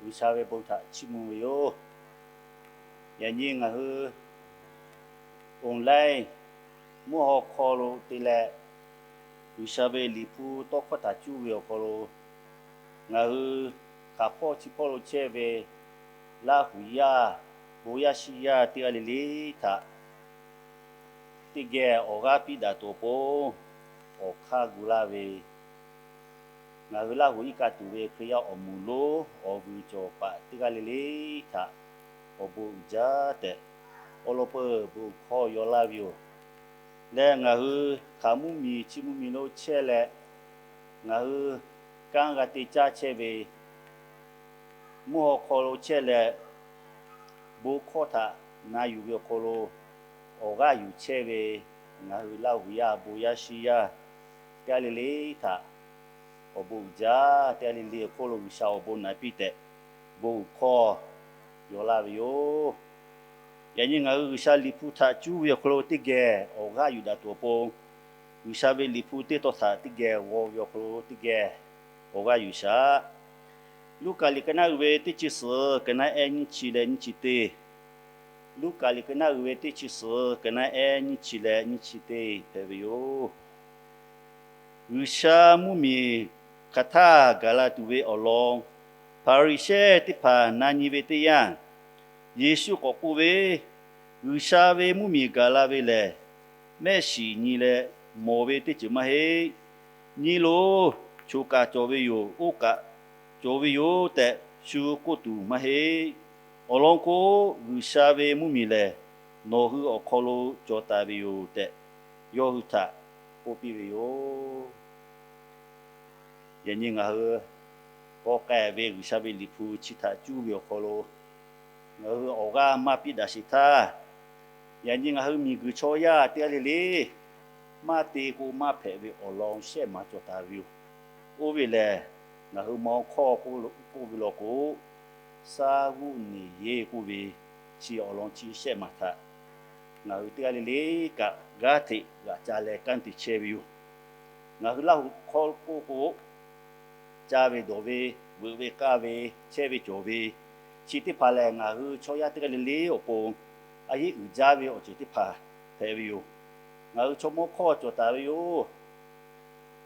G'uiˬsha ve bon htaꞈ chiˇ mvuh ve yoˬ. Yaꞈ nyi ngaˬ hui online mvuhˇ haw hk'aw lo te leh, G'uiˬsha ve Liꞈ hpu tawˇ hkawˇ htaꞈ cuˇ ve awˬ hk'aw lo ngaˬ hui hk'aˬ hpawˇ chi hpawˇ lo chehˇ ve Laˇ huˍ yaˇ, bon yaˇ shiˍ yaˇ teˇ g'aˇ le le htaꞈ teˇ geh awˬ g'aˇ piˇ daꞈ tuˬ awˬ pon awˬ hk'aˇ gu laˇ ve, ngaˬ hui Laˇ huˍ iˉ kaˆ tuˬ ve Hkriꞈ yaˇ awˬ moˍ lonˉ awˬ vuiˬ cawˬ paˍ teˇ g'aˇ le le htaꞈ awˬ bon uiˍ jaˇ tehꞈ, awˬ lawn peuˬ bon hkawˇ yaw laˇ ve yoˬ. Leh ngaˬ hui hk'aˬ mvuhˇ miˬ chi mvuhˇ miˬ lo chehˇ leh, ngaˬ hui kanˉ g'a te caˇ chehˇ ve mvuhˇ haw hk'aw lo chehˇ leh, bon hkawˇ htaꞈ na yuˬ ve awˬ hk'aw lo awˬ g'aˇ yuˬ chehˇ ve ngaˬ hui Laˇ huˍ yaˇ, bon yaˇ shiˍ yaˇ teˇ g'aˇ le le htaꞈ awˬ bon uiˍ jaˇ. Teˇ g'aˇ le le awˬ hk'oˆ lo G'uiˬsha awˬ bon naˍ piˇ tehꞈ bon hkawˇ yaw laˇ ve yoˬ. Yaꞈ nyi ngaˬ hui G'uiˬsha Liꞈ hpu htaꞈ cuˇ ve awˬ hk'aw lo teˇ geh awˬ g'aˇ yuˬ daꞈ tuˬ awˬ pon, G'uiˬsha ve Liꞈ hpu teˇ tawn htaꞈ teˇ geh g'aw ve awˬ hk'aw lo teˇ geh awˬ g'aˇ yuˬ shaˍ. Luˉkaꞈ liꞈ ka naˆ uiˍ ve teˇ chi suhˍ ka naˆ ehˉ nyiˇ chi leh nyiˇ chi teˇ. Luˉkaꞈ liꞈ ka naˆ uiˍ ve teˇ chi suhˍ ka naˆ ehˉ nyiˇ chi leh nyiˇ chi teˇ hpehꞈ ve yoˬ. G'uiˬsha mvuhˇ miˬ hk'aˬ htaˇ gaˬ la tuˬ ve awˬ lawn Hpaˍriˍsehˇ teˇ hpaˍ na nyi ve teˇ yanˇ, Yeˍsuˆ k'awꞈ k'oˆ ve, G'uiˬsha ve mvuhˇ miˬ gaˬ la ve lehˬ, mehˆ shiˍ nyi leh mawˬ ve teˇ ceuˬ maˇ heˆ. Nyi loˬ, choˬ kaˬ cawˬ ve yoˬ, oˇ kaˬ cawˬ ve yoˬ tehꞈ shu k'oˆ tuˬ maˇ heˆ. Awˬ lawn k'o, G'uiˬsha ve mvuhˇ miˬ lehˬ, nawˬ hui awˬ hk'aw lo cawˬ taˍ ve yoˬ tehꞈ, yawˇ hui htaꞈ k'oˆ piˇ ve yoˬ. Yaꞈ nyi ngaˬ hui k'awꞈ k'ai ve G'uiˬsha ve Liꞈ hpu chi htaꞈ cuˇ ve awˬ hk'aw lo ngaˬ hui awˬ g'aˇ maˇ piˇ daꞈ sheˍ htaˇ, yaꞈ nyi ngaˬ hui miˬguiˬ chaw yaˇ teˇ g'aˇ le le maˇ te k'o maˇ hpehꞈ ve awˬ lawn shehˆ maˍ cawˬ taˍ ve yoˬ. Oˇ ve lehˬ, ngaˬ hui mawˇ hkawˇ k'oˆ ve law k'o, saˉ g'uˇ neˬ yeˇ k'oˆ ve chi awˬ lawn chi shehˆ maˍ htaꞈ ngaˬ hui teˇ g'aˇ le le kaꞈ g'aˇ hteꞈ g'aꞈ ca leh kanˉ te chehˇ ve yoˬ. Ngaˬ hui Laˇ huˍ hk'aw k'oˆ k'o, caˇ ve dawˬ ve, veuꞈ ve k'aˇ ve, chehˇ ve cawˬ ve, chi teˇ hpaˍ lehˬ ngaˬ hui chaw yaˇ teˇ g'aˇ le le awˬ pon a yeˉ uiˍ jaˇ ve awˬ ceuˬ teˇ hpaˍ hpehꞈ ve yoˬ. Ngaˬ hui chaw mawˇ hkawˇ cawˬ taˍ ve yoˬ.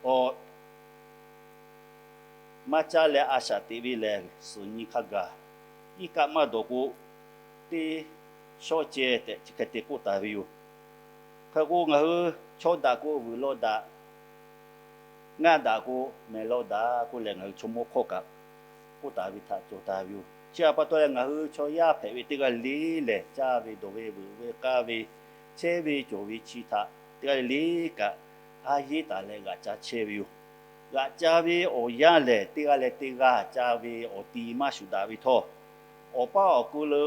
Awˬ maˇ caˇ leh a shaꞈ teꞈ ve lehˬ, suhˍ nyi hk'a gaˬ. Iˉ kaˆ maˇ dawˬ k'o, teˇ shawˉ ceh tehꞈ chi hk'e te k'oˆ taˍ ve yoˬ. Hk'e k'o, ngaˬ hui chaw daꞈ k'o vuiˬ law daꞈ, ngaˇ daꞈ k'o mehˬ law daꞈ k'oˆ leh, ngaˬ hui chaw mawˇ hkawˇ kaꞈ k'oˆ taˍ ve htaꞈ cawˬ taˍ ve yoˬ. Chi htaꞈ pa taw leh, ngaˬ hui chaw yaˇ hpehꞈ ve teˇ g'aˇ le le lehˬ, caˇ ve dawˬ ve, veuꞈ ve k'aˇ ve, chehˇ ve cawˬ ve chi htaꞈ teˇ g'aˇ le le kaꞈ a yeˉ taˍ leh g'aꞈ ca chehˇ ve yoˬ. G'aꞈ ca ve awˬ yanˇ lehˬ, teˇ g'aˇ leh teˇ g'aˇ ca ve awˬ ti maˇ shuˍ daꞈ ve htawˇ, awˬ paˇ awˬ ku lo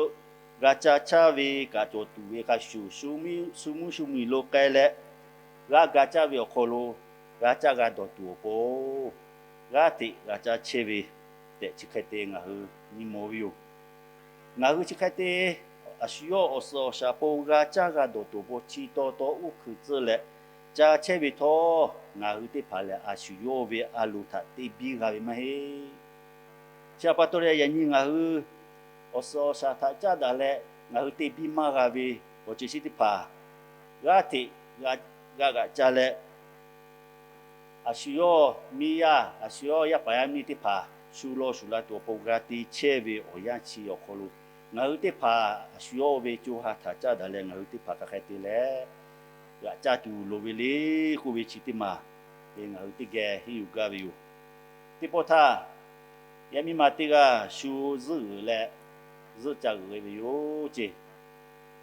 g'a ca chaˇ ve kaꞈ cawˬ tuˬ ve hk'a shuˍ, shu mvuhˇ shu mvuhˇ shu mvuhˇmiˬ lo k'ai leh, g'a ga caˇ ve awˬ hk'aw lo g'a caˇ g'a dawˬ tuˬ awˬ pon, g'aˇ hteꞈ g'a ca chehˇ ve tehꞈ chi hk'e te ngaˬ hui nyi mawˬ ve yoˬ. Ngaˬ hui chi hk'e te a shu yawˇ awˬ suhˍ awˬ shaˍ pon g'a caˇ g'a dawˬ tuˬ awˬ pon chi taw taw uˉ hkui tcuhˇ leh ca chehˇ ve htawˇ, ngaˬ hui teˇ hpaˍ lehˬ a shu yawˇ ve a loˍ htaꞈ te biˇ g'a ve maˇ heˆ. Chi htaꞈ pa taw leh, yaꞈ nyi ngaˬ hui awˬ suhˍ awˬ shaˍ htaꞈ caˇ daꞈ leh ngaˬ hui te biˇ maˇ g'a ve awˬ ceuˬ chi teˇ hpaˍ g'aˇ hteꞈ g'a g'aꞈ ca leh, a shu yawˇ miˇ yaˇ, a shu yawˇ yaˇ paˍ yaˇ miˇ teˇ hpaˍ shu law shuˍ la tuˬ awˬ pon g'a te chehˇ ve awˬ yanˇ chi awˬ hk'aw lo, ngaˬ hui teˇ hpaˍ a shu yawˇ ve co ha htaꞈ caˇ daꞈ leh ngaˬ hui teˇ hpaˍ hk'aˬ hk'e te leh g'aꞈ ca tuˬ loˍ ve le k'oˆ ve chi teˇ maˬ te ngaˬ hui teˇ geh henˇ yuˬ gaˇ ve yoˬ. Teˇ pawˆ htaˇ, yaˇ miˇ ma teˇ g'aˇ shu zuhˆ g'uiˬ leh zuhˆ ca g'uiˬ ve yoˬ ceˇ.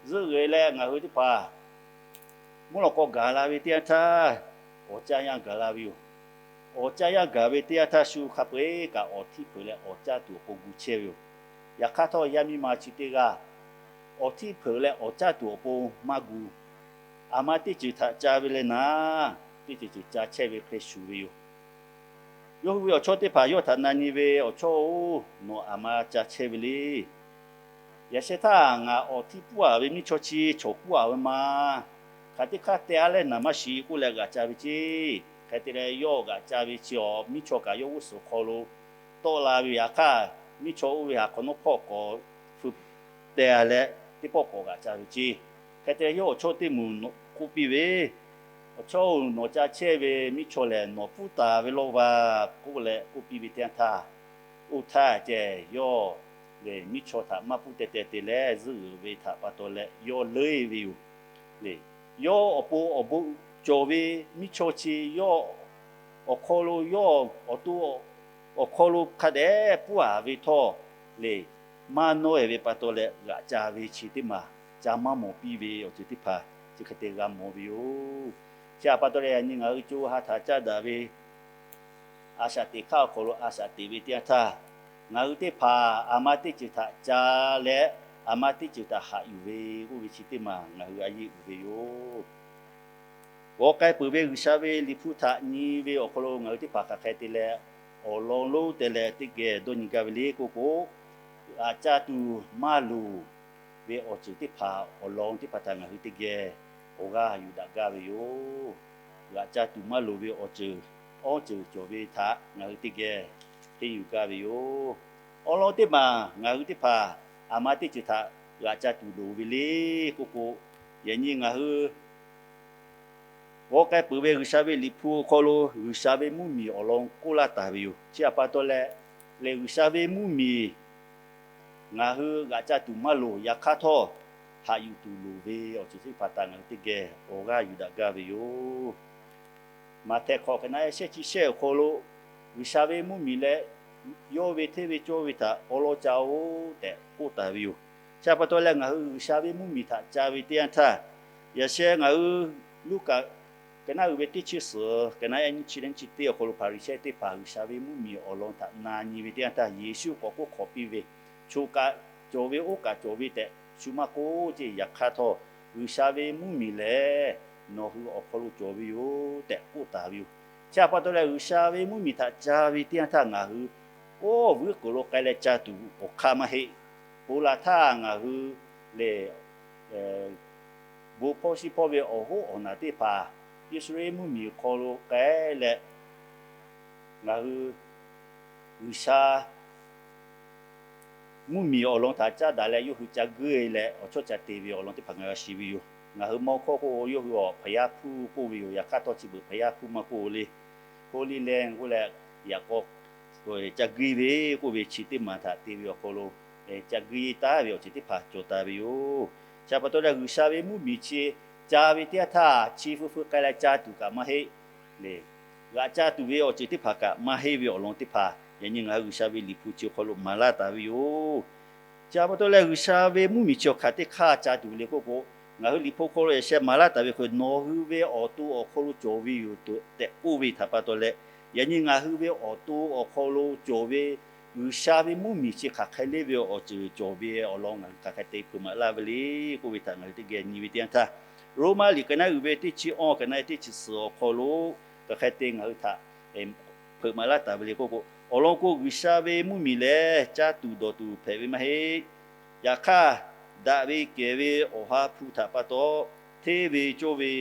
Zuhˆ g'uiˬ leh ngaˬ hui teˇ hpaˍ mvuhˇ lawꞈ k'aw gaˬ la ve teˇ yanˇ htaˇ, awˬ caˇ yanˇ gaˬ la ve yoˬ. Awˬ caˇ yanˇ gaˬ ve teˇ yanˇ htaˇ, shu hk'a peu-eˬ kaꞈ awˬ htiˇ hpeuꞈ leh awˬ caˇ tuˬ awˬ pon gu chehˇ ve yoˬ. Yaꞈ hk'aˇ htawˇ, yaˇ miˇ ma chi teˇ g'aˇ awˬ htiˇ hpeuꞈ leh awˬ caˇ tuˬ awˬ pon maˇ gu. Aˬ ma teˇ ceuˬ htaꞈ ca ve leh naˍ, teˇ ceuˬ ceuˬ ca chehˇ ve hk'e shuˍ ve yoˬ. Yawˇ hui ve awˬ chawˇ teˇ hpaˍ yawˇ htaꞈ na nyi ve, Awˬ chawˇ-oˬ, nawˬ aˬ ma ca chehˇ ve le. Yaꞈ sheh htaˇ ngaˬ awˬ htiˇ pfuhˇ-a ve miˇ chaw chi chawˬ hkuˇ-a ve ma. Hk'aˬ teˇ hk'aˇ teh-a leh naˍ maˇ shiˍ k'oˆ leh g'aꞈ ca ve ceˇ. Hk'e te leh yawˇ g'aꞈ ca ve chi awˬ miˇ chaw kaꞈ yawˇ g'uˇ suhˍ hk'aw lo tawˆ la ve yaꞈ hk'aˇ, miˇ chaw oˇ ve htaꞈ hk'awꞈ nawˉ hpawˇ k'awꞈ hpu teh leh teˇ pawˆ k'awꞈ g'aꞈ ca ve ceˇ. Hk'e te leh yawˇ awˬ chawˇ teˇ moˍ k'oˆ piˇ ve, Awˬ chawˇ-oˬ, nawˬ ca chehˇ ve miˇ chaw lehˬ nawˬ pfuhˇ taˍ ve lawˇ va k'oˆ leh k'oˆ piˇ ve teˇ yanˇ htaˇ, oˇ htaˇ ceh yawˇ lehˬ miˇ chaw htaꞈ maˇ pfuhˇ teh teh te leh zuhˆ uiˍ ve htaꞈ pa taw leh yawˇ leuˉ-e ve yoˬ. Lehˬ, yawˇ awˬ pon awˬ bon cawˬ ve miˇ chaw chi yawˇ awˬ hk'aw lo yawˇ awˬ to awˬ hk'aw lo hk'a dehꞈ pfuhˇ-a ve htawˇ lehˬ, maˇ nawˇ-e ve pa taw leh g'aꞈ ca ve chi teˇ maˬ ca maˇ mawˬ piˇ ve awˬ ceuˬ teˇ hpaˍ chi hk'e te g'a mawˬ ve yoˬ. Chi htaꞈ pa taw leh yaꞈ nyi ngaˬ hui co ha htaꞈ caˇ daꞈ ve a shaꞈ teꞈ hk'aˇ awˬ hk'aw lo a shaꞈ teꞈ ve teˇ yanˇ htaˇ, ngaˬ hui teˇ hpaˍ aˬ ma teˇ ceuˬ htaꞈ ca leh aˬ ma teˇ ceuˬ htaꞈ haꞈ yuˬ ve k'oˆ ve chi teˇ maˬ ngaˬ hui a yeˇ uiˍ ve yoˬ. G'aw k'ai peuˬ ve G'uiˬsha ve Liꞈ hpu htaꞈ nyi ve awˬ hk'aw lo ngaˬ hui teˇ hpaˍ hk'aˬ hk'e te leh, awˬ lawn lonˉ te leh teˇ geh dawˇ nyi gaˇ ve le k'oˆ k'o, g'aꞈ ca tuˬ maˇ loˍ ve awˬ ceuˬ teˇ hpaˍ awˬ lawn teˇ hpaˍ htaꞈ ngaˬ hui teˇ geh awˬ g'aˇ yuˬ daꞈ gaˇ ve yoˬ. G'aꞈ ca tuˬ maˇ loˍ ve awˬ ceuˬ awˇ ceuˬ cawˬ ve htaꞈ ngaˬ hui teˇ geh henˇ yuˬ gaˇ ve yoˬ. Awˬ lawn teˇ maˬ ngaˬ hui teˇ hpaˍ aˬ ma teˇ ceuˬ htaꞈ g'aꞈ ca tuˬ loˍ ve le k'oˆ k'o, yaꞈ nyi ngaˬ hui g'aw k'ai peuˬ ve G'uiˬsha ve Liꞈ hpu awˬ hk'aw lo G'uiˬsha ve mvuhˇmiˬ awˬ lawn k'oˆ laˇ taˍ ve yoˬ. Chi htaꞈ pa taw leh, lehˬ G'uiˬsha ve mvuhˇmiˬ ngaˬ hui g'aꞈ ca tuˬ maˇ loˍ, yaꞈ hk'aˇ htawˇ haꞈ yuˬ tuˬ loˍ ve awˬ ceuˬ teˇ hpaˍ htaꞈ ngaˬ hui teˇ geh awˬ g'aˇ yuˬ daꞈ gaˇ ve yoˬ. Maꞈhtehˍ hk'awꞈ hk'e na e shehˆ chi shehˆ awˬ hk'aw lo, G'uiˬsha ve mvuhˇmiˬ leh yawˇ ve hteˇ ve cawˇ ve htaꞈ awˉ lawˉ ca-oˬ tehꞈ k'oˆ taˍ ve yoˬ. Chi htaꞈ pa taw leh ngaˬ hui G'uiˬsha ve mvuhˇmiˬ htaꞈ ca ve teˇ yanˇ htaˇ, yaꞈ sheh ngaˬ hui Luˉkaꞈ hk'e na uiˍ ve teˇ chi suhˍ hk'e na e nyiˇ chi leh nyiˇ chi teˇ awˬ hk'aw lo Hpaˍriˍsehˇ teˇ hpaˍ G'uiˬsha ve mvuhˇmiˬ awˬ lawn htaꞈ na nyi ve teˇ yanˇ htaˇ, Yeˍsuˆ k'awꞈ k'oˆ hk'awꞈ piˇ ve, Choˬ kaꞈ cawˬ ve, oˇ kaꞈ cawˬ ve tehꞈ shu maˇ k'oˆ ceˇ. Yaꞈ hk'aˇ htawˇ, G'uiˬsha ve mvuhˇmiˬ lehˬ nawˬ hui awˬ hk'aw lo cawˬ ve yoˬ tehꞈ k'oˆ taˍ ve yoˬ. Chi htaꞈ pa taw leh G'uiˬsha ve mvuhˇmiˬ htaꞈ ca ve teˇ yanˇ htaˇ ngaˬ hui oˇ vuiˉ k'oˍ lo k'ai leh ca tuˬ awˬ hk'aˇ maˇ heˆ. Ponˬ laˬ htaˇ ngaˬ hui lehˬ, bon hpawˇ shiˉ hpawˇ ve awˬ hoˉ awˬ naˬ teˇ hpaˍ Iˉsaˍreˍlaˆ mvuhˇmiˬ awˬ hk'aw lo k'ai leh, ngaˬ hui G'uiˬsha mvuhˇmiˬ awˬ lawn htaꞈ caˇ daꞈ leh yawˇ hui ca guiˇ leh awˬ chawˇ ca te ve awˬ lawn teˇ hpaˍ ngaˬ g'a shiˍ ve yoˬ. Ngaˬ hui mawˇ hkawˇ k'o yawˇ hui awˬ hpaˍ yaˇ hpuˇ k'oˆ ve yoˬ. Yaꞈ hk'aˇ htawˇ chi beuꞈ hpaˍ yaˇ hpuˇ maˇ k'oˆ le. Hoˇ liˇ leh k'oˆ leh, yaꞈ k'aw ca guiˇ ve k'oˆ ve chi teˇ maˬ htaꞈ te ve awˬ hk'aw lo ca guiˇ taˉ ve awˬ ceuˬ teˇ hpaˍ cawˬ taˍ ve yoˬ. Chi htaꞈ pa taw leh G'uiˬsha ve mvuhˇmiˬ chi ca ve teˇ yanˇ htaˇ chi feu feu k'ai leh ca tuˬ kaꞈ maˇ heˆ. Lehˬ, g'aꞈ ca tuˬ ve awˬ ceuˬ teˇ hpaˍ kaꞈ maˇ heˆ ve awˬ lawn teˇ hpaˍ yaꞈ nyi ngaˬ hui G'uiˬsha ve Liꞈ hpu chi awˬ hk'aw lo maˍ laˇ taˍ ve yoˬ. Chi htaꞈ pa taw leh G'uiˬsha ve mvuhˇmiˬ chi awˬ hk'aˬ teˇ hk'aˇ ca tuˬ le k'oˆ k'o, ngaˬ hui Liꞈ hpu hk'aw lo yaꞈ sheh maˍ laˇ taˍ ve hk'e, nawˬ hui ve awˬ to awˬ hk'aw lo cawˬ ve yoˬ tehꞈ k'oˆ ve htaꞈ pa taw leh, yaꞈ nyi ngaˬ hui ve awˬ to awˬ hk'aw lo cawˬ ve G'uiˬsha ve mvuhˇmiˬ chi hk'aˬ hk'e le ve awˬ ceuˬ cawˬ ve awˬ lawn ngaˬ hui hk'aˬ hk'e te hpeuꞈ maˍ laˇ ve le k'oˆ ve htaꞈ ngaˬ hui teˇ geh nyi ve teˇ yanˇ htaˇ, Roˉmaꞈ liꞈ hk'e na uiˍ ve teˇ chi awˇ hk'e na teˇ chi suhˍ awˬ hk'aw lo hk'aˬ hk'e te ngaˬ hui htaꞈ hpeuꞈ maˍ laˇ taˍ ve le k'oˆ k'o, awˬ lawn k'o G'uiˬsha ve mvuhˇmiˬ lehˬ caˇ tuˬ dawˬ tuˬ hpehꞈ ve maˇ heˆ. Yaꞈ hk'aˇ, daꞈ ve kehˬ ve Awˬ ha hpu htaꞈ pa taw, hteˇ ve cawˇ ve,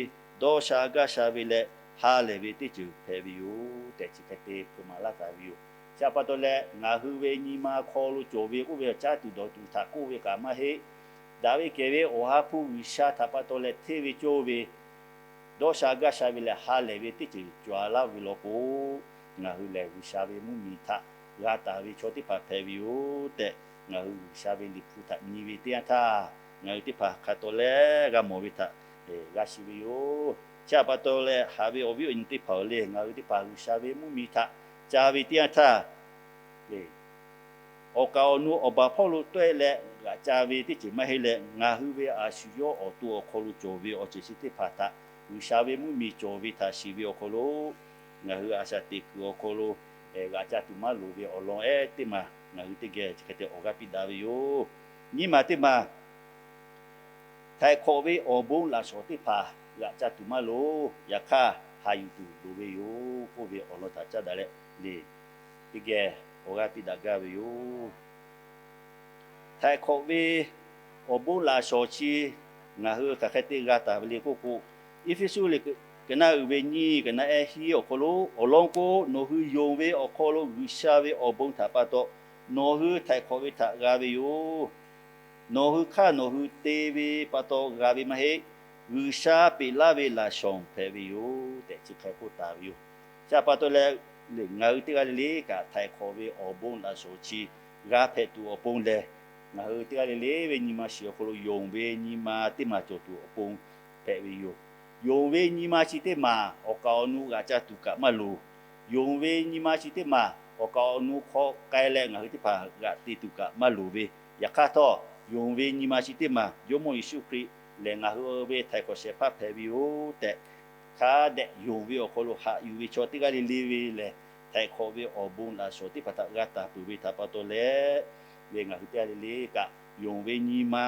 dawˇ sha gaˇ sha ve leh ha lehˬ ve teˇ ceuˬ hpehꞈ ve yoˬ tehꞈ chi hk'e te hpeuꞈ maˍ laˇ taˍ ve yoˬ. Chi htaꞈ pa taw leh ngaˬ hui ve nyi ma hk'aw lo cawˬ ve k'oˆ ve caˇ tuˬ dawˬ tuˬ htaꞈ k'oˆ ve kaꞈ maˇ heˆ. Daꞈ ve kehˬ ve Awˬ ha hpu G'uiˬsha htaꞈ pa taw leh hteˇ ve cawˇ ve, dawˇ sha gaˇ sha ve leh ha lehˬ ve teˇ ceuˬ cawˬ laˇ ve law k'o, ngaˬ hui lehˬ G'uiˬsha ve mvuhˇmiˬ htaꞈ g'a taˍ ve chaw teˇ hpaˍ hpehꞈ ve yoˬ tehꞈ, ngaˬ hui G'uiˬsha ve Liꞈ hpu htaꞈ nyi ve teˇ yanˇ htaˇ, ngaˬ hui teˇ hpaˍ hk'a taw leh g'a mawˬ ve htaꞈ g'a shiˍ ve yoˬ. Chi htaꞈ pa taw leh haꞈ ve awˬ viˉ awˬ nyi teˇ hpaˍ-oˬ le, ngaˬ hui teˇ hpaˍ G'uiˬsha ve mvuhˇmiˬ htaꞈ ca ve teˇ yanˇ htaˇ, awˬ kaˍ awˬ nu awˬ baˬ hpawˇ lo tawˆ-e leh g'aꞈ ca ve teˇ ceuˬ maˇ heˆ leh, ngaˬ hui ve a shu yawˇ awˬ to awˬ hk'aw lo cawˬ ve awˬ ceuˬ chi teˇ hpaˍ htaꞈ G'uiˬsha ve mvuhˇmiˬ cawˬ ve htaꞈ shiˍ ve awˬ hk'aw lo, ngaˬ hui a shaꞈ teꞈ kuiˬ awˬ hk'aw lo g'aꞈ ca tuˬ maˇ loˍ ve awˬ lawn ehˉ teˇ maˬ ngaˬ hui teˇ geh chi hk'e te awˬ g'aˇ piˇ daꞈ ve yoˬ. Nyiˇ maˬ teˇ maˬ, htaiˍ hk'awꞈ ve awˬ bon laꞈ shawˍ teˇ hpaˍ g'aꞈ ca tuˬ maˇ loˍ, yaꞈ hk'aˇ haꞈ yuˬ tuˬ loˍ ve yoˬ k'oˆ ve awˬ lawn htaꞈ caˇ daꞈ leh le, teˇ geh awˬ g'aˇ piˇ daꞈ gaˇ ve yoˬ. Htaiˍ hk'awꞈ ve awˬ bon laꞈ shawˍ chi ngaˬ hui hk'aˬ hk'e te g'a taˍ ve le k'oˆ k'o, Eˇfeˇsuꞈ liꞈ ka naˆ uiˍ ve nyiˇ, ka naˆ ehˉ hiˉ awˬ hk'aw lo, awˬ lawn k'o, nawˬ hui yonˍ ve awˬ hk'aw lo G'uiˬsha ve awˬ bon htaꞈ pa taw nawˬ hui htaiˍ hk'awꞈ ve htaꞈ g'a ve yoˬ. Nawˬ hui hk'aˇ nawˬ hui te ve pa taw g'a ve maˇ heˆ. G'uiˬsha peꞈ laˇ ve laꞈ shawnˍ hpehꞈ ve yoˬ tehꞈ chi hk'e k'oˆ taˍ ve yoˬ. Chi htaꞈ pa taw leh, ngaˬ hui teˇ g'aˇ le le kaꞈ htaiˍ hk'awꞈ ve awˬ bon laꞈ shawnˍ chi g'a hpehꞈ tuˬ awˬ pon lehˬ, ngaˬ hui teˇ g'aˇ le le ve nyi ma shiˍ awˬ hk'aw lo yonˍ ve nyi ma teˇ maˬ cawˬ tuˬ awˬ pon hpehꞈ ve yoˬ. Yonˍ ve nyi ma chi teˇ maˬ awˬ kaˍ awˬ nu g'aꞈ ca tuˬ kaꞈ maˇ loˍ. Yonˍ ve nyi ma chi teˇ maˬ awˬ kaˍ awˬ nu hk'aw k'ai leh ngaˬ hui teˇ hpaˍ g'aꞈ te tuˬ kaꞈ maˇ loˍ ve, yaꞈ hk'aˇ htawˇ, yonˍ ve nyi ma chi teˇ maˬ Jawˇmawˇ Yeˍsuˆ Hkriꞈ lehˬ ngaˬ hui ve htaiˍ hk'awꞈ shehˍ hpaˇ hpehꞈ ve yoˬ tehꞈ, hk'a dehꞈ yonˍ ve awˬ hk'aw lo haꞈ yuˬ ve chaw teˇ g'aˇ le le ve lehˬ, htaiˍ hk'awꞈ ve awˬ bon laꞈ shawnˍ teˇ hpaˍ htaꞈ g'a taˍ peuˬ ve htaꞈ pa taw leh, ve ngaˬ hui teˇ g'aˇ le le kaꞈ yonˍ ve nyi ma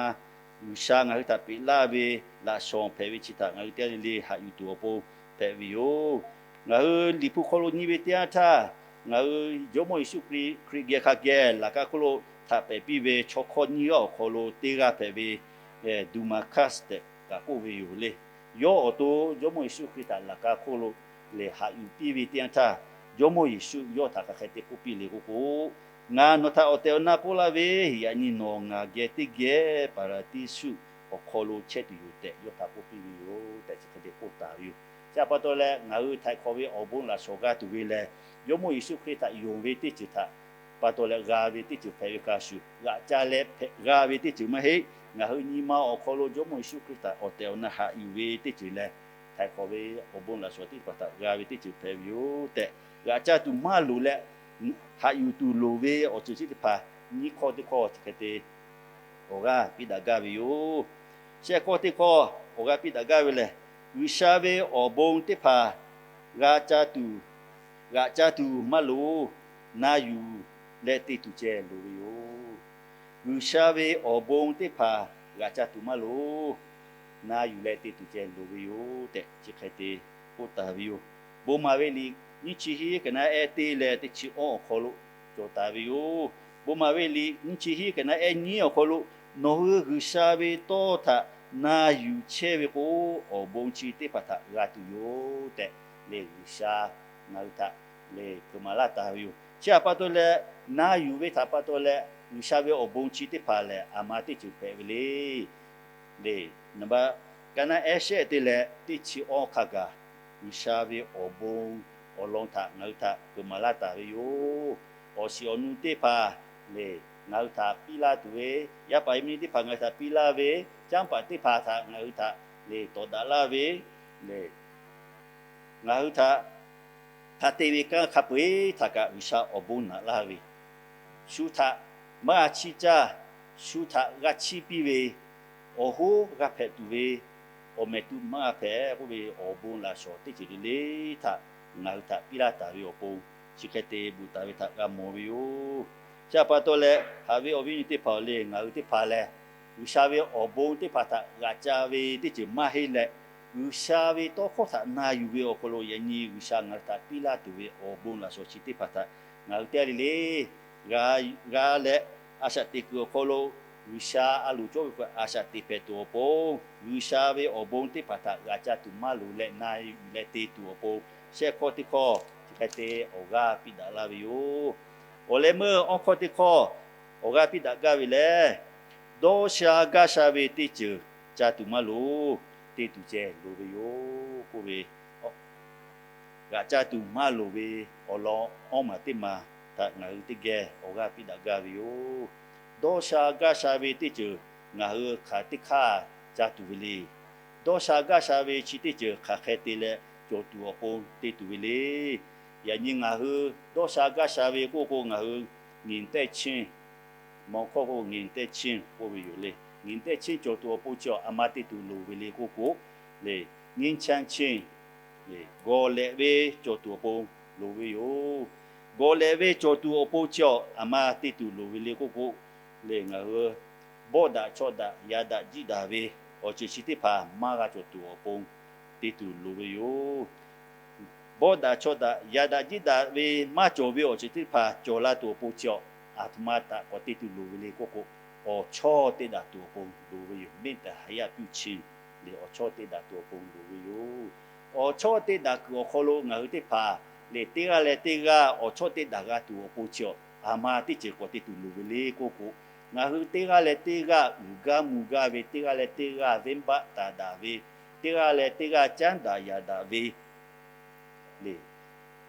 G'uiˬsha ngaˬ hui htaꞈ peꞈ laˇ ve laꞈ shawnˍ hpehꞈ ve chi htaꞈ ngaˬ hui teˇ g'aˇ le le haꞈ yuˬ tuˬ awˬ pon hpehꞈ ve yoˬ. Ngaˬ hui Liꞈ hpu hk'aw lo nyi ve teˇ yanˇ htaˇ, ngaˬ hui Jawˇmawˇ Yeˍsuˆ Hkriꞈ geh hk'a geh laꞈ ka hk'oˆ lo htaꞈ pehˍ piˇ ve chaw hkawˇ nyiˇ g'aˇ awˬ hk'aw lo teˇ g'aˇ hpehꞈ ve Dumaˍkaˆ tehꞈ kaꞈ k'oˆ ve yoˬ le. Yawˇ awˬ to Jawˇmawˇ Yeˍsuˆ Hkriꞈ htaꞈ laꞈ ka hk'oˆ lo lehˬ haꞈ yuˬ piˇ ve teˇ yanˇ htaˇ, Jawˇmawˇ Yeˍsuˆ yawˇ htaꞈ hk'aˬ hk'e te k'oˆ piˇ le k'oˆ k'o, Ngaˬ nawˬ htaꞈ awˬ tehˬ awˬ na k'oˆ laˇ ve, yaꞈ nyi nawˬ ngaˬ geh teˇ geh Paˍraˍdiˇsuˆ awˬ hk'aw lo chehˇ tuˬ yoˬ tehꞈ yawˇ htaꞈ k'oˆ piˇ ve yoˬ tehꞈ chi hk'e te k'oˆ taˍ ve yoˬ. Chi htaꞈ pa taw leh ngaˬ hui htaiˍ hk'awꞈ ve awˬ bon laꞈ shawnˍ g'a tuˬ ve lehˬ, Jawˇmawˇ Yeˍsuˆ Hkriꞈ htaꞈ yonˍ ve teˇ ceuˬ htaꞈ pa taw leh g'a ve teˇ ceuˬ hpehꞈ ve hk'a shuˍ, g'aꞈ ca leh hpehꞈ g'a ve teˇ ceuˬ maˇ heˆ. Ngaˬ hui nyi ma awˬ hk'aw lo Jawˇmawˇ Yeˍsuˆ Hkriꞈ htaꞈ awˬ tehˬ awˬ na haꞈ yuˬ ve teˇ ceuˬ lehˬ, htaiˍ hk'awꞈ ve awˬ bon laꞈ shawnˍ teˇ hpaˍ htaꞈ g'a ve teˇ ceuˬ hpehꞈ ve yoˬ tehꞈ, g'aꞈ ca tuˬ maˇ loˍ leh haꞈ yuˬ tuˬ loˍ ve awˬ ceuˬ chi teˇ hpaˍ nyiˇ hkawˇ teˇ hkawˇ chi hk'e te awˬ g'aˇ piˇ daꞈ gaˇ ve yoˬ. Shehˆ hkawˇ teˇ hkawˇ awˬ g'aˇ piˇ daꞈ gaˇ ve lehˬ, G'uiˬsha ve awˬ bon teˇ hpaˍ g'a ca tuˬ, g'aꞈ ca tuˬ maˇ loˍ, na yuˬ leh te tuˬ ceh loˍ ve yoˬ. G'uiˬsha ve awˬ bon teˇ hpaˍ g'aꞈ ca tuˬ maˇ loˍ, na yuˬ leh te tuˬ ceh loˍ ve yoˬ tehꞈ chi hk'e te k'oˆ taˍ ve yoˬ. Bon maˍ ve liꞈ nyiˇ chi hiˉ ka naˆ ehˉ teˇ leh teˇ chi awˇ awˬ hk'aw lo cawˬ taˍ ve yoˬ. Bon maˍ ve liꞈ nyiˇ chi hiˉ ka naˆ ehˉ nyiˉ awˬ hk'aw lo, Nawˬ hui G'uiˬsha ve tawˇ htaꞈ na yuˬ chehˇ ve k'o, awˬ bon chi teˇ hpaˍ htaꞈ g'a tuˬ yoˬ tehꞈ lehˬ, G'uiˬsha ngaˬ hui htaꞈ lehˬ hpeuꞈ maˍ laˇ taˍ ve yoˬ. Chi htaꞈ pa taw leh, na yuˬ ve htaꞈ pa taw leh G'uiˬsha ve awˬ bon chi teˇ hpaˍ lehˬ, aˬ ma teˇ ceuˬ hpehꞈ ve le. Lehˬ, naˍ baˆ ka naˆ ehˉ shehˆ te leh teˇ chi awˇ hk'a gaˬ, G'uiˬsha ve awˬ bon awˬ lawn htaꞈ ngaˬ hui htaꞈ hpeuꞈ maˍ laˇ taˍ ve yoˬ. Awˬ shiˍ awˬ nu teˇ hpaˍ lehˬ, ngaˬ hui htaꞈ piˇ laˇ tuˬ ve, yaˇ paˍ yaˇ miˇ teˇ hpaˍ ngaˬ hui htaꞈ piˇ laˇ ve, canˇ paˍ teˇ hpaˍ htaꞈ ngaˬ hui htaꞈ lehˬ tawˍ daꞈ laˇ ve lehˬ, ngaˬ hui htaꞈ hk'a te ve kanˉ hk'a peu-eˬ htaꞈ kaꞈ G'uiˬsha awˬ bon naꞈ laˇ ve, shu htaꞈ maˇ g'a chiˇ caˇ, shu htaꞈ g'a chiˇ piˇ ve, awˬ hoˉ g'a hpehꞈ tuˬ ve, awˬ mehˍ tuꞈ maˇ g'a hpehꞈ k'oˆ ve awˬ bon laꞈ shawnˍ teˇ ceuˬ le le htaꞈ ngaˬ hui htaꞈ piˇ laˇ taˍ ve awˬ pon, chi hk'e te bvuhꞈ taˍ ve htaꞈ g'a mawˬ ve yoˬ. Chi htaꞈ pa taw leh, haꞈ ve awˬ viˉ awˬ nyi teˇ hpaˍ-oˬ, lehˬ ngaˬ hui teˇ hpaˍ lehˬ, G'uiˬsha ve awˬ bon teˇ hpaˍ htaꞈ g'aꞈ ca ve teˇ ceuˬ maˇ heˆ leh, G'uiˬsha ve tawˇ hkawˇ htaꞈ na yuˬ ve awˬ hk'aw lo yaꞈ nyi G'uiˬsha ngaˬ hui htaꞈ piˇ laˇ tuˬ ve awˬ bon laꞈ shawnˍ chi teˇ hpaˍ htaꞈ ngaˬ hui teˇ g'aˇ le le g'a leh, a shaꞈ teꞈ kuiˬ awˬ hk'aw lo G'uiˬsha a loˍ cawˇ ve hk'a a shaꞈ teꞈ hpehꞈ tuˬ awˬ pon, G'uiˬsha ve awˬ bon teˇ hpaˍ htaꞈ g'aꞈ ca tuˬ maˇ loˍ leh na yuˬ leh te tuˬ awˬ pon, shehˆ hkawˇ teˇ hkawˇ chi hk'e te awˬ g'aˇ piˇ daꞈ laˇ ve yoˬ. Awˬ leh meuˇ awˇ hkawˇ teˇ hkawˇ awˬ g'aˇ piˇ daꞈ gaˇ ve lehˬ, dawˇ sha gaˇ sha ve teˇ ceuˬ ca tuˬ maˇ loˍ, te tuˬ ceh loˍ ve yoˬ k'oˆ ve, g'aꞈ ca tuˬ maˇ loˍ ve awˬ lawn awˇ maˬ teˇ maˬ htaꞈ ngaˬ hui teˇ geh awˬ g'aˇ piˇ daꞈ gaˇ ve yoˬ. Dawˇ sha gaˇ sha ve teˇ ceuˬ ngaˬ hui hk'aˬ teˇ hk'aˇ ca tuˬ ve le. Dawˇ sha gaˇ sha ve chi teˇ ceuˬ hk'aˬ hk'e te leh cawˬ tuˬ awˬ pon te tuˬ ve le. Yaꞈ nyi ngaˬ hui dawˇ sha gaˇ sha ve k'oˆ k'o ngaˬ hui ငြိမ်သက်ခြင်း, မွန် hkawˇ k'o ငြိမ်သက်ခြင်း k'oˆ ve yoˬ le. ငြိမ်သက်ခြင်း cawˬ tuˬ awˬ pon chi awˬ aˬ ma te tuˬ loˍ ve le k'oˆ k'o, lehˬ ငြိမ်းချမ်းခြင်း, gawˬ lehꞈ ve cawˬ tuˬ awˬ pon loˍ ve yoˬ. Gawˬ lehꞈ ve cawˬ tuˬ awˬ pon chi awˬ aˬ ma te tuˬ loˍ ve le k'oˆ k'o, lehˬ ngaˬ hui bawˆ daꞈ chawˆ daꞈ yaꞈ daꞈ jiˆ daꞈ ve awˬ ceuˬ chi teˇ hpaˍ maˇ g'a cawˬ tuˬ awˬ pon te tuˬ loˍ ve yoˬ. Bawˆ daꞈ chawˆ daꞈ yaꞈ daꞈ jiˆ daꞈ ve maˇ cawˬ ve awˬ ceuˬ teˇ hpaˍ cawˬ la tuˬ awˬ pon chi awˬ aˬ htoꞈ ma htaꞈ k'awꞈ te tuˬ loˍ ve le k'oˆ k'o, awˬ chawˇ te daꞈ tuˬ awˬ pon loˍ ve yoˬ. မေတ္တာ ဟယ ပြုခြင်း lehˬ awˬ chawˇ te daꞈ tuˬ awˬ pon loˍ ve yoˬ. Awˬ chawˇ teˇ daꞈ kuiˬ awˬ hk'aw lo ngaˬ hui teˇ hpaˍ lehˬ, teˇ g'aˇ leh teˇ g'aˇ awˬ chawˇ teˇ daꞈ g'a tuˬ awˬ pon chi, aˬ ma teˇ ceuˬ k'awꞈ te tuˬ loˍ ve le k'oˆ k'o, ngaˬ hui teˇ g'aˇ leh teˇ g'aˇ uiˍ gaˇ mvuh gaˇ ve, teˇ g'aˇ leh teˇ g'aˇ venˇbaˆ taˍ daꞈ ve, teˇ g'aˇ leh teˇ g'aˇ caˉ daꞈ yaꞈ daꞈ ve le,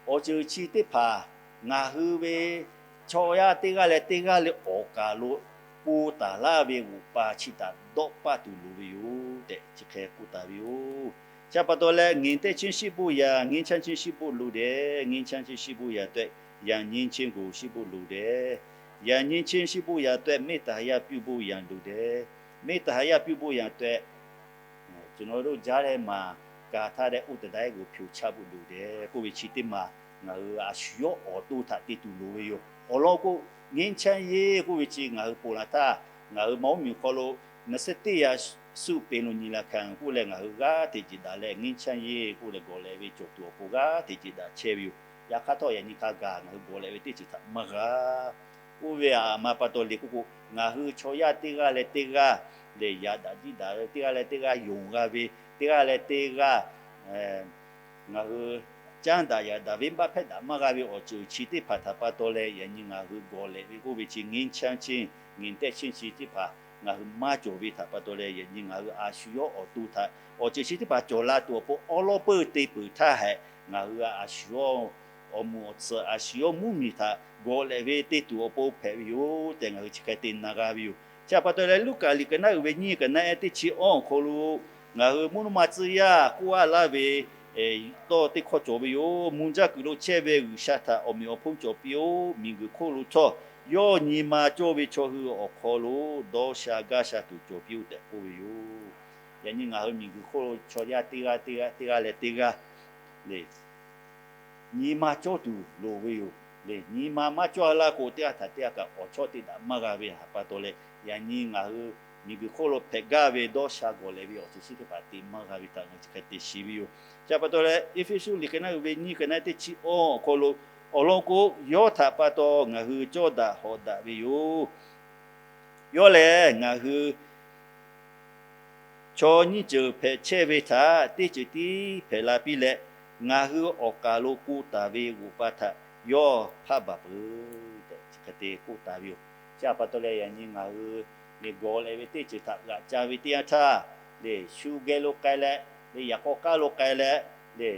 awˬ ceuˬ chi teˇ hpaˍ ngaˬ hui ve chaw yaˇ teˇ g'aˇ leh teˇ g'aˇ leh awˬ kaˍ lo po taˍ laˇ ve g'oꞈ pa chi htaꞈ dawˆ paˆ tuˬ loˍ ve yoˬ tehꞈ chi hk'e k'oˆ taˍ ve yoˬ. Chi pa taw leh, ငြိမ်သက်ခြင်းရှိဖို့ရာ ငြိမ်းချမ်းခြင်းရှိဖို့လိုတယ်။ ငြိမ်းချမ်းခြင်းရှိဖို့ရာအတွက် ယဉ်ကျေးခြင်းကို ရှိဖို့လိုတယ်။ ယဉ်ကျေးခြင်းရှိဖို့ရာအတွက် မေတ္တာတရားပြုဖို့ရန်လိုတယ်။ မေတ္တာတရားပြုဖို့ရန်အတွက် ကျွန်တော်တို့ကြားထဲမှာ ကာထားတဲ့ ဥဒ္ဒရာကို ဖြုတ်ချဖို့လိုတယ် k'oˆ ve chi teˇ maˬ ngaˬ hui a shu yawˇ awˬ to htaꞈ te tuˬ loˍ ve yoˬ. Awˬ lawn k'o, ငြိမ်းချမ်းရေး k'oˆ ve chi ngaˬ hui ponˬ laˬ htaˇ, ngaˬ hui mvuhˇ miˬ awˬ hk'aw lo နှစ်ဆယ့်တစ်ရာစု ပင်လုံညီလာခံ k'oˆ leh ngaˬ hui g'aˇ hteꞈ jeˬ daꞈ leh ငြိမ်းချမ်းရေး k'oˆ leh gawˬ lehꞈ ve cawˬ tuˬ awˬ pon g'aˇ hteꞈ jeˬ daꞈ chehˇ ve yoˬ. Yaꞈ hk'aˇ htawˇ, yaꞈ nyi hk'a gaˬ ngaˬ hui gawˬ lehꞈ ve teˇ ceuˬ htaꞈ maˇ g'a. Oˇ ve aˬ ma pa taw le k'oˆ k'o, ngaˬ hui chaw yaˇ teˇ g'aˇ leh teˇ g'aˇ lehˬ, yaꞈ daꞈ jiˇ daꞈ ve, teˇ g'aˇ leh teˇ g'aˇ yonˍ g'a ve, teˇ g'aˇ leh teˇ g'aˇ ngaˬ hui caˉ daꞈ yaꞈ daꞈ venˇbaˆ hpehˇ daꞈ maˇ g'a ve awˬ ceuˬ chi teˇ hpaˍ htaꞈ pa taw leh, yaꞈ nyi ngaˬ hui gawˬ lehꞈ ve k'oˆ ve chi ငြိမ်းချမ်းခြင်း ငြိမ်သက်ခြင်း chi teˇ hpaˍ ngaˬ hui maˇ cawˬ ve htaꞈ pa taw leh, yaꞈ nyi ngaˬ hui a shu yawˇ awˬ to htaꞈ awˬ ceuˬ chi teˇ hpaˍ cawˬ la tuˬ awˬ pon awˉ lawˉ peuˇ te peuˬ htaˇ hehꞈ, ngaˬ hui a shu yawˇ awˬ moˍ awˬ tsuhꞈ, a shu yawˇ mvuhˇ miˬ htaꞈ gawˬ lehꞈ ve te tuˬ awˬ pon hpehꞈ ve yoˬ tehꞈ ngaˬ hui chi hk'e te na g'a ve yoˬ. Chi pa taw leh, Luˉkaꞈ liꞈ ka naˉ uiˍ ve nyiˇ ka naˉ ehˉ teˇ chi awˇ awˬ hk'aw lo ngaˬ hui mvuhˇ naw ma tcuh yaˇ k'oˆ a laˇ ve tawˇ teˇ hkawˇ cawˬ ve yoˬ. မုန်ကြိုက် kuiˬ lo chehˇ ve G'uiˬsha htaꞈ awˬ meꞈ awˬ hponˇ cawˬ piˇ-oˆ. Miˬguiˬ hk'oˆ lo htawˇ, yawˇ nyi ma cawˇ ve chaw hui awˬ hk'aw lo dawˇ sha gaˇ sha tuˬ cawˬ piˇ-oˆ tehꞈ k'oˆ ve yoˬ. Yaꞈ nyi ngaˬ hui miˬguiˬ hk'oˆ lo chaw yaˇ teˇ g'aˇ teˇ g'aˇ, teˇ g'aˇ leh teˇ g'aˇ le nyi ma cawˇ tuˬ loˍ ve yoˬ le. Nyi ma maˇ cawˇ a laˇ k'o, teˇ g'aˇ htaꞈ teˇ g'aˇ kaꞈ awˬ chawˇ teˇ daꞈ maˇ g'a ve htaꞈ pa taw leh, yaꞈ nyi ngaˬ hui miˬguiˬ hk'oˆ lo hpehꞈ gaˇ ve dawˇ sha gawˬ lehꞈ ve awˬ ceuˬ chi teˇ hpaˍ te maˇ g'a ve htaꞈ ngaˬ hui chi hk'e te shiˍ ve yoˬ. Chi pa taw leh, Eˇfeˇsuꞈ liꞈ ka naˉ uiˍ ve nyiˇ ka naˉ ehˉ teˇ chi awˇ awˬ hk'aw lo, awˬ lawn k'o, yawˇ htaꞈ pa taw ngaˬ hui cawˇ daꞈ hawꞈ daꞈ ve yoˬ. Yawˇ lehˬ ngaˬ hui chaw nyiˇ ceuˬ hpehꞈ chehˇ ve htaꞈ teˇ ceuˬ tiˉ hpehꞈ la piˇ leh, ngaˬ hui awˬ kaˍ lo k'oˆ taˍ ve g'oꞈ pa htaꞈ yawˇ hpaˆ baˬ peuˬ tehꞈ chi hk'e te k'oˆ taˍ ve yoˬ. Chi pa taw leh, yaꞈ nyi ngaˬ hui gawˬ lehꞈ ve teˇ ceuˬ htaꞈ g'aꞈ ca ve teˇ yanˇ htaˇ, le shu geh lo k'ai leh, le yaꞈ k'aw k'aˉ lo k'ai leh, le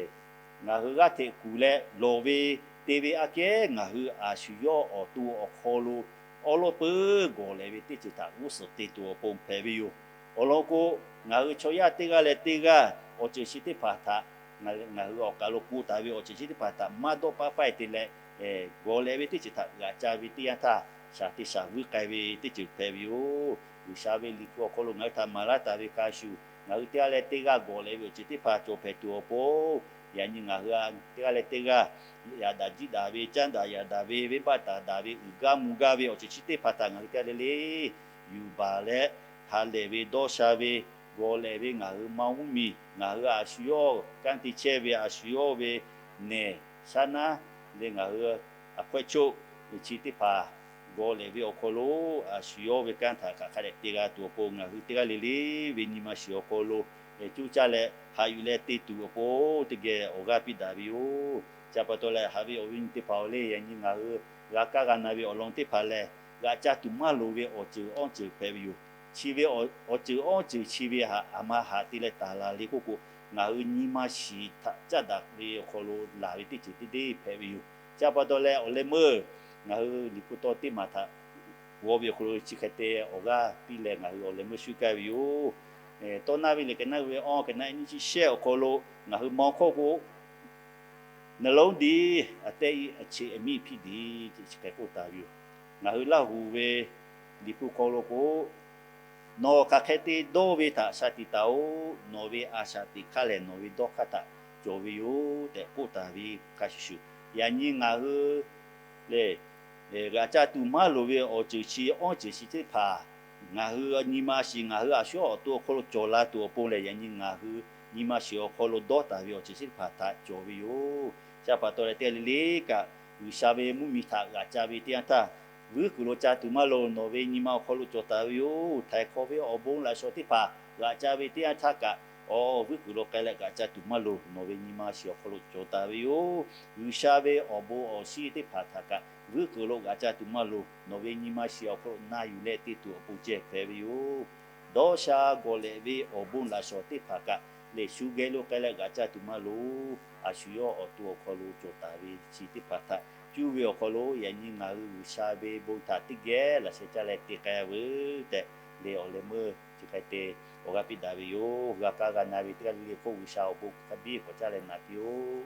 ngaˬ hui g'aˇ hteꞈ kuˬ leh lawˬ ve te ve aꞈ kehˉ ngaˬ hui a shu yawˇ awˬ to awˬ hk'aw lo awˉ lawˉ peuˇ gawˬ lehꞈ ve teˇ ceuˬ htaꞈ g'uˇ suhˍ te tuˬ awˬ pon hpehꞈ ve yoˬ. Awˬ lawn k'o, ngaˬ hui chaw yaˇ teˇ g'aˇ leh teˇ g'aˇ awˬ ceuˬ chi teˇ hpaˍ htaꞈ, ngaˬ hui awˬ kaˍ lo k'oˆ taˍ ve awˬ ceuˬ chi teˇ hpaˍ htaꞈ maˇ dawˆ paˆ paˆ-e te leh, gawˬ lehꞈ ve teˇ ceuˬ htaꞈ g'aꞈ ca ve teˇ yanˇ htaˇ, shaˍ te shaˍ vuiˇ k'ai ve teˇ ceuˬ hpehꞈ ve yoˬ. G'uiˬsha ve Liꞈ hpu awˬ hk'aw lo ngaˬ hui htaꞈ maˍ laˇ taˍ ve hk'a shuˍ, ngaˬ hui teˇ g'aˇ leh teˇ g'aˇ gawˬ lehꞈ ve awˬ ceuˬ teˇ hpaˍ cawˬ hpehꞈ tuˬ awˬ pon, yaꞈ nyi ngaˬ hui teˇ g'aˇ leh teˇ g'aˇ yaꞈ daꞈ jiˇ daꞈ ve, caˉ daꞈ yaꞈ daꞈ ve, venˇbaˆ taˍ daꞈ ve, uiˍ gaˇ mvuh gaˇ ve awˬ ceuˬ chi teˇ hpaˍ htaꞈ ngaˬ hui teˇ g'aˇ leh le yuˬ baˬ leh, ha lehˬ ve dawˇ sha ve, gawˬ lehꞈ ve ngaˬ hui ma mvuhˇ miˬ, ngaˬ hui a shu yawˇ kanˉ te chehˇ ve a shu yawˇ ve nehˬ shaˉ naˉ leh ngaˬ hui a hkawehˇ choˆ ve chi teˇ hpaˍ gawˬ lehꞈ ve awˬ hk'aw lo a shu yawˇ ve kanˉ htaꞈ hk'aˬ hk'a dehꞈ te g'a tuˬ awˬ pon ngaˬ hui teˇ g'aˇ leh le ve nyi ma shiˍ awˬ hk'aw lo cuˇ caˇ leh haꞈ yuˬ leh te tuˬ awˬ pon teˇ geh awˬ g'aˇ piˇ daꞈ ve yoˬ. Chi pa taw leh, haꞈ ve awˬ viˉ awˬ nyi teˇ hpaˍ-oˬ le, yaꞈ nyi ngaˬ hui g'a kaˇ g'a na ve awˬ lawn teˇ hpaˍ lehˬ, g'aꞈ ca tuˬ maˇ loˍ ve awˬ ceuˬ awˇ ceuˬ hpehꞈ ve yoˬ. Chi ve awˬ ceuˬ awˇ ceuˬ chi ve htaꞈ aˬ ma haꞈ te leh taˍ laˬ le k'oˆ k'o, ngaˬ hui nyi ma shiˍ htaꞈ caˇ daꞈ ve awˬ hk'aw lo laˬ ve teˇ ceuˬ teˇ deˇ hpehꞈ ve yoˬ. Chi pa taw leh, awˬ leh meuˇ ngaˬ hui liꞈ hpu tawˇ teˇ maˬ htaꞈ g'aw ve awˬ hk'aw lo chi hk'e te awˬ g'aˇ piˇ leh ngaˬ hui awˬ leh meuˇ shu k'ai ve yoˬ. Tawˇ naˇ ve liꞈ ka naˉ uiˍ ve awˇ ka naˉ nyiˇ chi shehˆ awˬ hk'aw lo ngaˬ hui maw hkawˇ k'o, နှလုံးသည် အသက်၏အခြေအမြစ်ဖြစ်သည် tehꞈ chi hk'e k'oˆ taˍ ve yoˬ. Ngaˬ hui Laˇ huˍ ve liꞈ hpu hk'aw lo k'o, Nawˬ hk'aˬ hk'e te dawˇ ve htaꞈ shaˍ tiꞈ taˍ-oꞈ. Nawˬ ve a shaꞈ teꞈ hk'aˇ lehˬ, nawˬ ve dawˇ hk'aˇ htaꞈ cawˬ ve yoˬ tehꞈ k'oˆ taˍ ve hk'a shuˍ shuˍ, yaꞈ nyi ngaˬ hui lehˬ, g'aꞈ ca tuˬ maˇ loˍ ve awˬ ceuˬ chi awˇ ceuˬ chi teˇ hpaˍ ngaˬ hui nyi ma shiˍ, ngaˬ hui a shu awˬ to awˬ hk'aw lo cawˬ la tuˬ awˬ pon lehˬ, yaꞈ nyi ngaˬ hui nyi ma shiˍ awˬ hk'aw lo dawˇ taˍ ve awˬ ceuˬ chi teˇ hpaˍ htaꞈ cawˬ ve yoˬ. Chi pa taw leh, teˇ g'aˇ le le kaꞈ G'uiˬsha ve mvuhˇ miˬ htaꞈ g'aꞈ ca ve teˇ yanˇ htaˇ, vuiˇ kuiˬ lo ca tuˬ maˇ loˍ, nawˬ ve nyi ma awˬ hk'aw lo cawˬ taˍ ve yoˬ. Htaiˍ hk'awꞈ ve awˬ bon laꞈ shawnˍ teˇ hpaˍ g'aꞈ ca ve teˇ yanˇ htaˇ kaꞈ, Awˬ, vuiˉ kuiˬ lo k'ai leh g'aꞈ ca tuˬ maˇ loˍ. Nawˬ ve nyi ma shiˍ awˬ hk'aw lo cawˬ taˍ ve yoˬ. G'uiˬsha ve awˬ bon awˬ shinˉ teˇ hpaˍ htaꞈ kaꞈ vuiˉ kuiˬ lo g'aꞈ ca tuˬ maˇ loˍ. Nawˬ ve nyi ma shiˍ awˬ hk'aw lo na yuˬ leh te tuˬ awˬ pon ceh hpehꞈ ve yoˬ. Dawˇ sha gawˬ lehꞈ ve awˬ bon laꞈ shawˍ teˇ hpaˍ kaꞈ lehˬ shu geh lo k'ai leh g'aꞈ ca tuˬ maˇ loˍ. A shu yawˇ awˬ to awˬ hk'aw lo cawˬ taˍ ve chi teˇ hpaˍ htaꞈ cuˇ ve awˬ hk'aw lo yaꞈ nyi ngaˬ hui G'uiˬsha ve bon htaꞈ teˇ geh laꞈ sheh caˇ leh te k'ai veuˬ tehꞈ leh awˬ leh meuˇ chi hk'e te awˬ g'aˇ piˇ daꞈ ve yoˬ. G'a kaˇ g'a na ve teˇ g'aˇ le le hk'oˆ G'uiˬsha awˬ bon hk'a biˇ k'awꞈ caˇ leh na piˇ-oˆ.